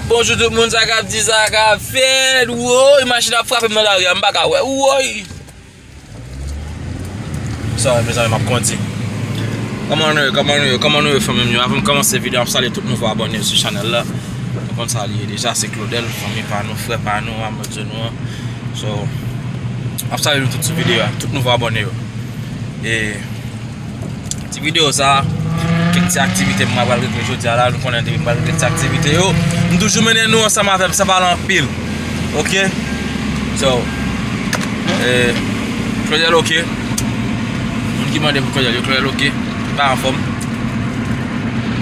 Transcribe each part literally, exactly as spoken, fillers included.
Bonjou tout moun, sa k ap di, sa k ap fèt? Woy, machin ap frape m nan lari a, m pa ka wè. Woy! Sa, mezanmi, m ap kondi. Kòman nou ye, kòman nou ye, kòman nou ye, fanmi m yo? Avan m kòmanse videyo, m ap salye tout nouvo abòne yo sou chanèl la. Nou konn sa li ye deja, se Claudel, fanmi pa nou, frè pa nou, a mwen di nou an. So, m ap salye nou tout sou videyo a, tout nouvo abòne yo. E ti videyo sa, kèk ti aktivite m pral regle jodi a la, nou konnen depi m pral regle ti aktivite yo, m toujou mennen nou ansanm avè m san pale anpil. Oke? So, eh, Claudel oke. Moun ki mande pou Claudel yo, Claudel oke. Li pa anfòm.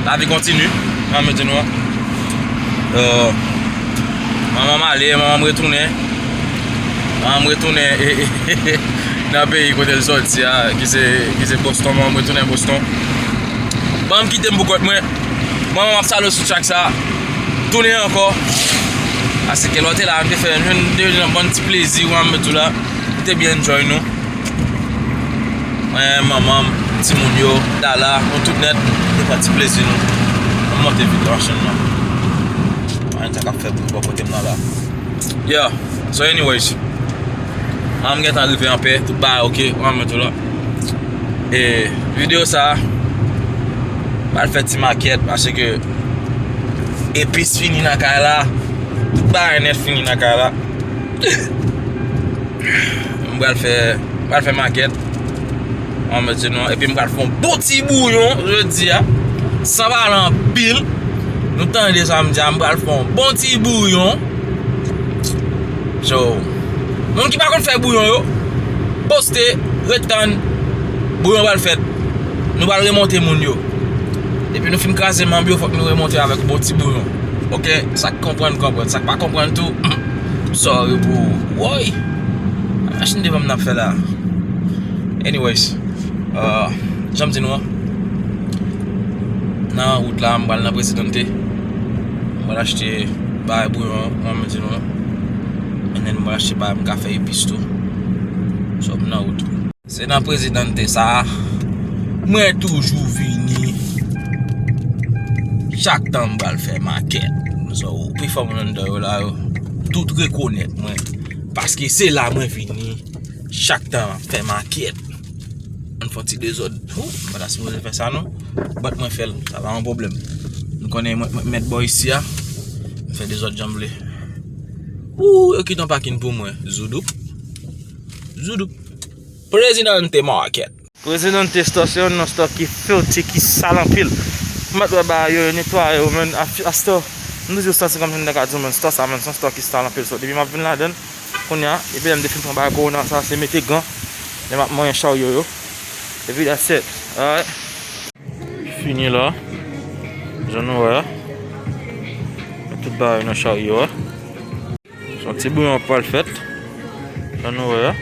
Lavi kontini, mwen di nou an. Eh, manman m ale, manman m retounen. Manman m retounen e, e, nan peyi kote l sòti a, ki se, ki se Boston. Manman m retounen Boston. Manman m kite m pou kont mwen. Manman m ap salye w sou track sa. Tounen ankò. Paske lè w te la, m te fè, m te jwenn yon bon ti plezi, w ap mete w la. M te byen enjoy nou. Mwen, manman m, timoun yo, Dala, nou tout nèt, nou pran ti plezi nou. Ann monte vit nan machin nan. Ann sa k ap fè bri bò kote m nan la. Yeah, so anyways, an m gentan rive anpè, tout bagay oke, mwen menm tou la. E videyo sa, m pral fè ti makèt, paske epis fini nan kay la, tout bagay nèt fini nan kay la. M pral fè, m pral fè makèt. An mèt di nou, epi m pral fè yon bon ti bouyon jodi a. San pale anpil. Nou tande sa m di a, m pral fè yon bon ti bouyon. So, moun ki pa konn fè bouyon yo, poste, ret tann, bouyon pral fèt. Nou pral remonte moun yo. Depi nou fin kraze manm yo, fòk nou remonte avèk bon ti bouyon. Oke? Sa k konprann, konprann. Sa k pa konprann tou, sorry pou ou. Woy! Machin devan m n ap fè la. Anyways, euh, jan m di nou an, nan wout la, m pral nan Presidente. M pral achte bagay bouyon an, jan m di nou an. And then m pral achte bagay m ka fè epis tou. So, m nan wout. Se nan Presidente sa a, mwen toujou vini. Chak tan m pral fè makèt. So, pifò moun anndan yo la, yo tout rekonèt mwen. Paske se la mwen vini. Chak tan m ap fè makèt. Ann fè yon ti dezòd. Ou, m pa ta sipoze fè sa non. But mwen fè l, sa pa yon pwoblèm. Nou konnen mwen, mwen mèt bò isi a. M fè dezòd jan m vle. Ou, yo kite yon pakin pou mwen. Zoudoup. Zoudoup. Presidente Market. Presidente Store se yon non store ki filthy, ki sal anpil. M mèt wè bagay yo, yo netwaye yo, men astò, m toujou santi kòmsi m ta ka di w, men store sa, men se yon store ki sal anpil. So, depi m ap vin ladan l, kounye a, epi lè m te fin pran bagay kowona sa, se mete gan, lè m ap manyen charyo yo. Epi that's it. Alright. Fini la. Jan nou wè a. Tout bagay nan charyo a. Se yon ti bouyon k pral fèt. Jan nou wè a.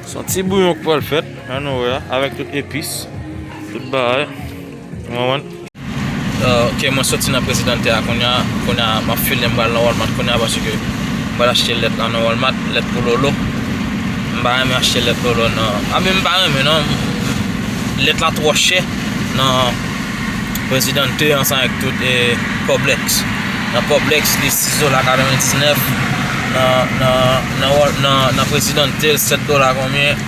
Se yon ti bouyon k pral fèt. Jan nou wè a. Avèk tout epis. Tout bagay. Ou konprann? Ok, mwen soti nan Presidente a kounye a. Kounye a, m ap file m pral nan Walmart kounye a paske m pral achte lèt la nan Walmart. Lèt pou Lolo. M pa renmen achte lèt Lolo nan. A, men m pa renmen non. Lèt la twò chè nan Presidente ansanm avèk tout, e, Publix. Nan Publix, li sis dola katrevendiznèf. Nan, nan, nan, Wal- nan, nan Presidente, l sèt dola konbyen?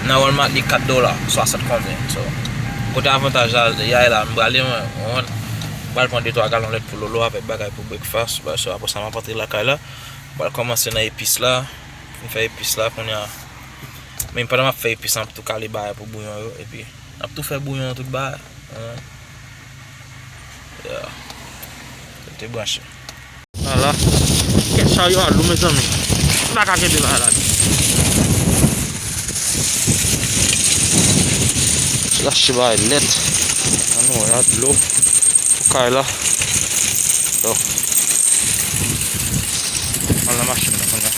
Nan Walmart, li kat dola swasant konbyen. So, kote avantaj la, y a la, m prale, mwen, mwen, m pral pran de twa galon lèt pou Lolo avèk bagay pou breakfast. Ba, so, apre sa, m ap antre lakay la. M pral kòmanse nan epis la. M fè epis la, kounye a. Men pandan m ap fè epis la, m ap tou kale bagay pou bouyon yo. Epi, n ap tou fè bouyon tout bagay. Hein? Yeah. Rete branche. Ala. Kèt charyo a lou, mezanmi. M pa ka kenbe bagay la. Lache bagay nèt. Ann wè a dlo pou kay la. Yo. Al nan machin nan kounye a.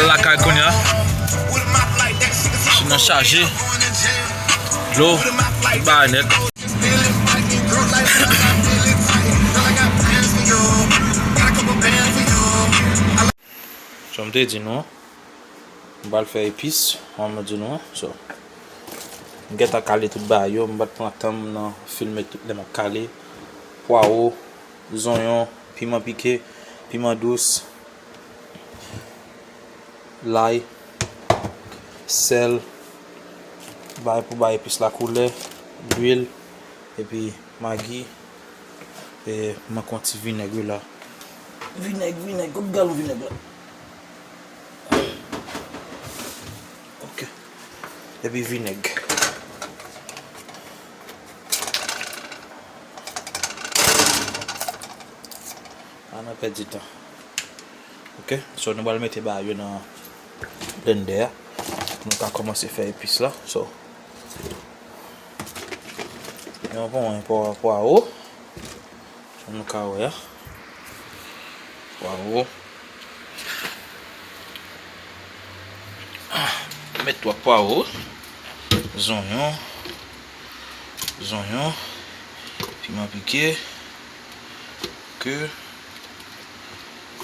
Al lakay kounye a. Machin nan chaje. Dlo, tout bagay nèt. Jan m te di nou, m pral fè epis, jan m di nou. So, m gentan kale tout bagay yo, m pa t pran tan m nan filme tout lè m ap kale. pwawo, zonyon, piman pike, piman dous, lay, sèl, bay pou bay epis la koulè, lwil, epi magi, e, manke yon ti vinèg wi la. Vinèg, vinèg, kote galon vinèg la? Ok. Epi vinèg. Pa nan pèdi tan. Ok, so nou pral mete bagay yo nan blendè a. Pou nou ka kòmanse fè epis la. So, yon pwen pwa, pwawo. Jan nou ka wè a. Pwawo. Mèt twa pwawo. Zonyon. Zonyon. Piman pike. Ke.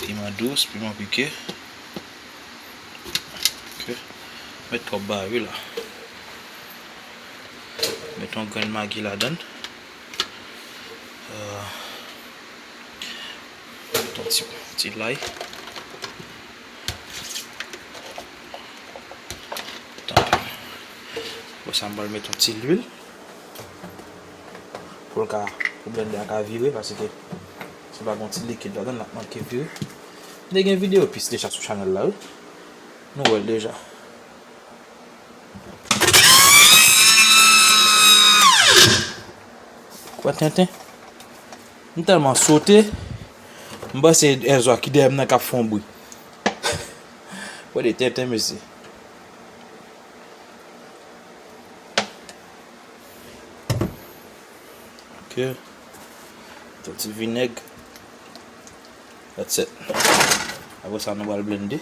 Piman dous, piman pike. Ok. Mèt twòp bagay wi la. Met yon grenn magi ladan l. Euh, met yon ti, ti lay. Apre sa, m pral met yon ti lwil. Pou l ka, pou blendè a ka vire, paske si pa gen yon ti likid ladan l, l ap manke vire. M te gen videyo epis deja sou chanèl la, wi. Nou wè l deja. Kwè tenten. M tèlman sote, m panse Ezra ki dèyè m nan k ap fè yon bri. Kwè de tenten, mesye. Ok. Yon ti vinèg. That's it. Apre sa, nou pral blende.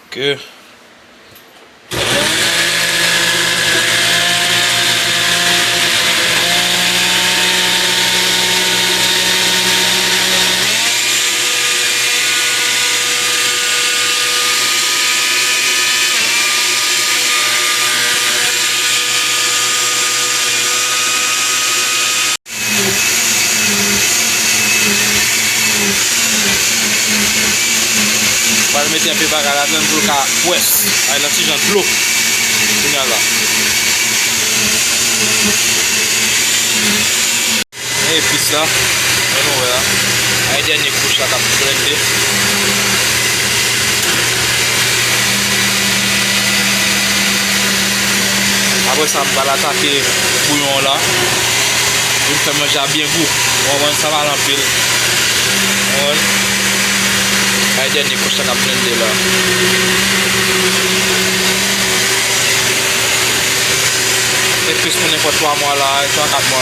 Ok. Pral mete enpe bagay ladan l pou l ka pwès. Ay nan ti jan dlo. Kounye a la. Men epis la, jan nou wè a. Ay dènye kouch la k ap blende. Apre sa, m pral atake bouyon la. Pou l fè manje a byen gou. Ou konprann? Sa pa l anpil. Ou konprann? Ay dènye kouch la k ap blende la. Epis pou nenpòt twa mwa la, twa kat mwa.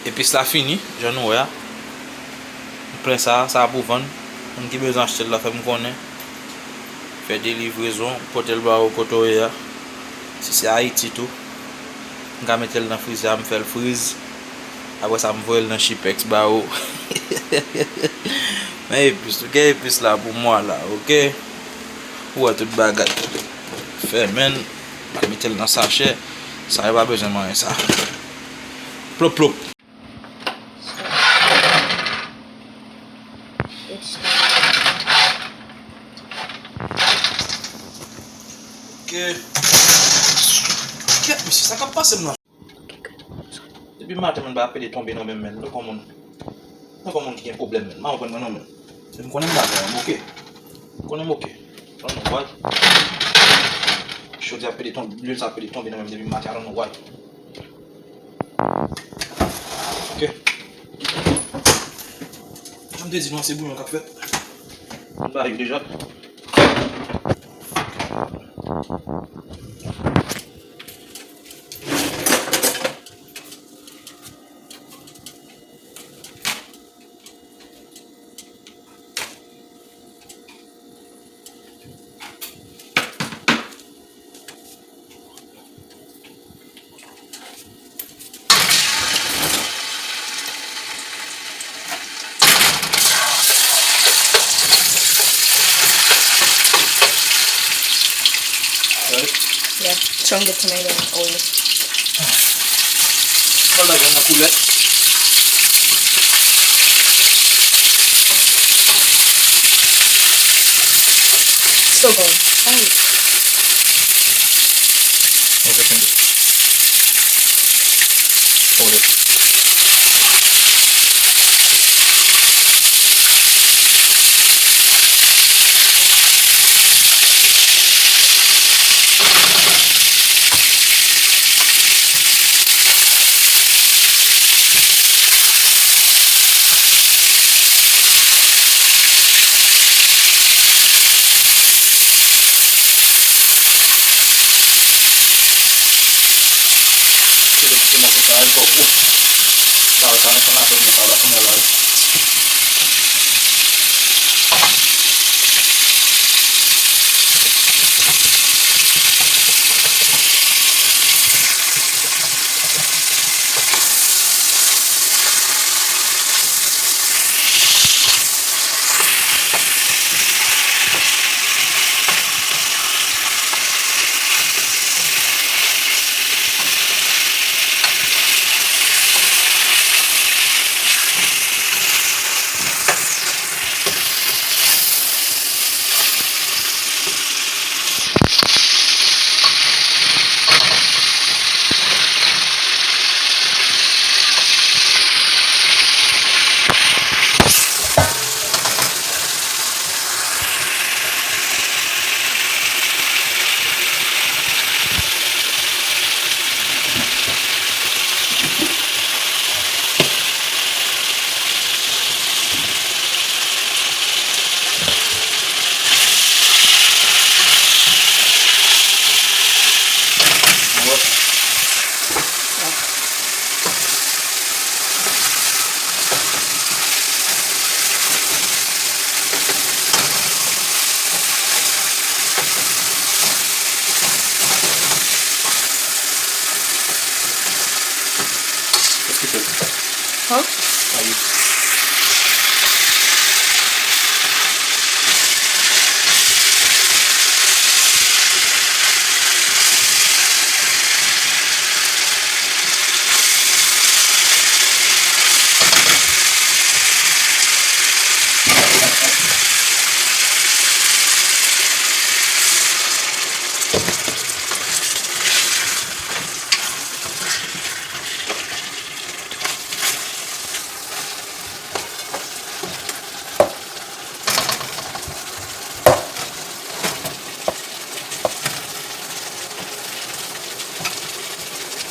Epis la fini, jan nou wè a. M plen sa, sa a pou vann. Moun ki bezwen achte l la, fè m konnen. Fè delivrezon, pote l ba ou kote w ye a. Si se Ayiti tou, m ka mete l nan frizè a, m fè l friz. Apre sa, m voye l nan Chipex ba ou. Men epis, ou gen epis la pou mwa la, ok? Ou wè tout bagay. Fèmen l, mete l nan sachè. Sa yo pa bezwen manyen sa. Plop, plop. Ok. Kèt, mesye, sa k ap pase m nan? Depi maten, mwen pa pede tonbe nan men m, men. Tankou moun, tankou moun ki gen pwoblèm, men. M pa konprann mwen non, men. Se m konnen m pa fè, m ok. M konnen m ok. I don't know why. Chodi ap pede tonbe, lwil sa ap pede tonbe nan men m depi maten, I don't know why. Ok. Jan m te di nou an, se bouyon k ap fèt. M ba yo deja. Yeah, chunk the tomato in oil. Mwen bagay nan koulèt. Still going. Fire. Huh?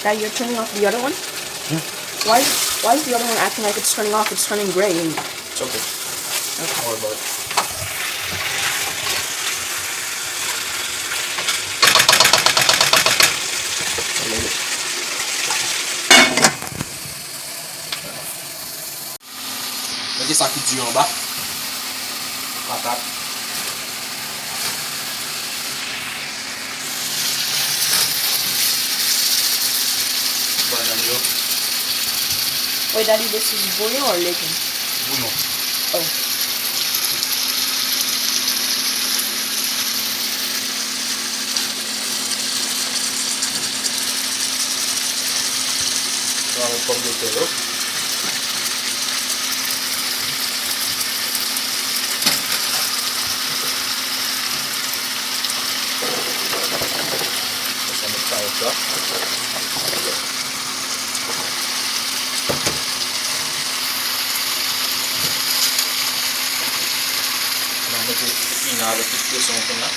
Dad, you're turning off the other one? Hmm? Why, why is the other one acting like it's turning off? It's turning gray. It's okay. Okay. Don't worry about it. Mete sa ki di yo anba. Patat. Bannann yo. Wait, Daddy, this is bouillon or liquor? Bouyon. Oh. Sa avèk pòmdetè yo. Sa met kawòt la. N ap mete epina avèk tout pwesyon an kounye a.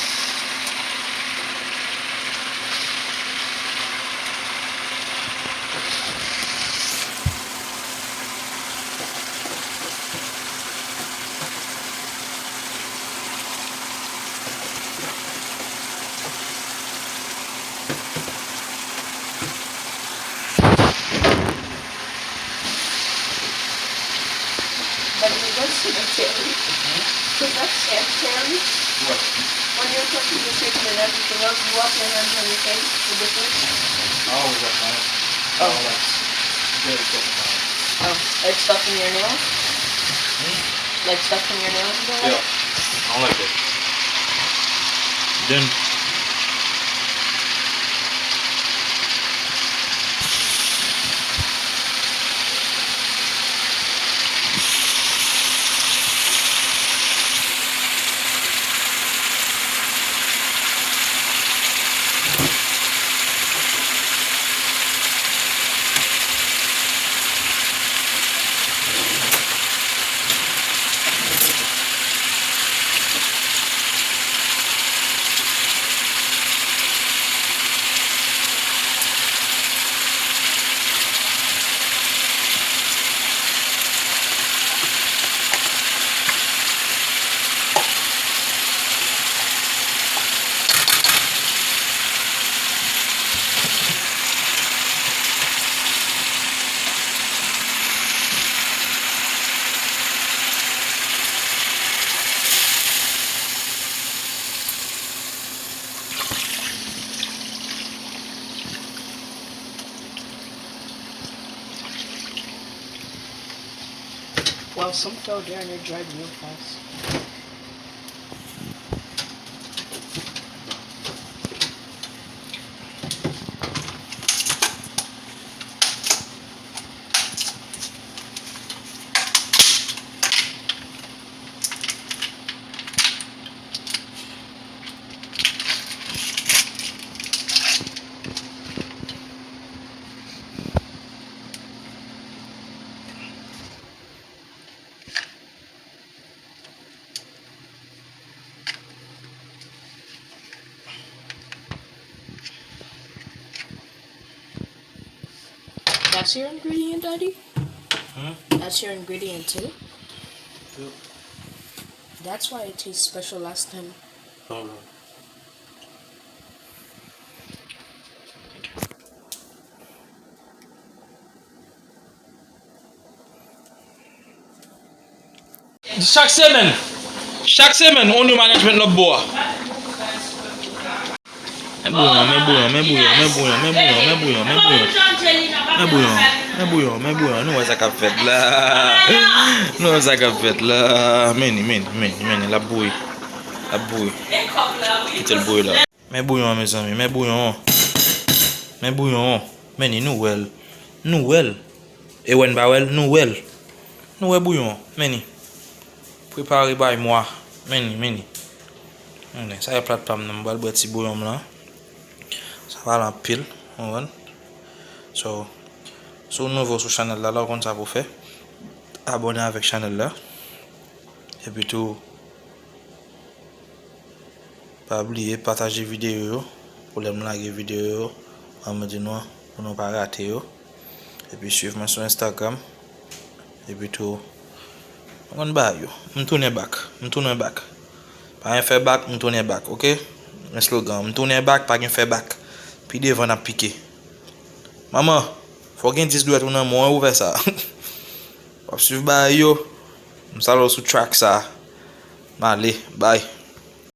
But you don't see the cherry. Hmm? Is that cherry? What? When you're talking, you're shaking and everything else, you walk your hands on your face with the food? I always have my hands. Oh. I don't like getting stuff in my hands. Oh, like stuff in your nails? Hmm? Like stuff in your nails, you don't like? Yeah. I don't like it. Then, Well, some fell there and it dried real fast. That's your ingredient, Daddy? Hmm? That's your ingredient too? Yep. That's why it tastes special last time. Hold on. Chak semèn, chak semèn, on new management lòt bò a. Men bouyon, men bouyon, men bouyon, men bouyon, men bouyon, men bouyon, men bouyon. Men bouyon, men bouyon, men bouyon. Nou wè sa k ap fèt la. Nou wè sa k ap fèt la. Men ni, men ni, men ni, men ni. L ap bouyi. L ap bouyi. Kite l bouyi la. Men bouyon an, mezanmi, men bouyon an. Men bouyon an. Men ni, nou wè l. Nou wè l. E wè n pa wè l, nou wè l. Nou wè bouyon an, men ni. Prepare bay mwa. Men ni, men ni. Men ni, sa e plat pa m nan, m pral bwè ti bouyon m lan. Sa pale anpil, w konprann? So, si w nouvo sou chanèl la, la w konn sa pou w fè. Abòne avèk chanèl la. Epi tou, pa bliye pataje videyo yo pou lè m lage videyo yo an modi nou an, pou nou pa rate yo. Epi swiv mwen sou Instagram. Epi tou, nou konn bagay yo. M tounen back. M tounen back. Pa gen fè back, m tounen back, oke? Men slogan, m tounen back, pa gen fè back. Pi devan n ap pike. Manman, fò w gen dis dwèt ou nan men w pou fè sa. W ap swiv bagay yo. M salye w sou track sa. M ale, bye.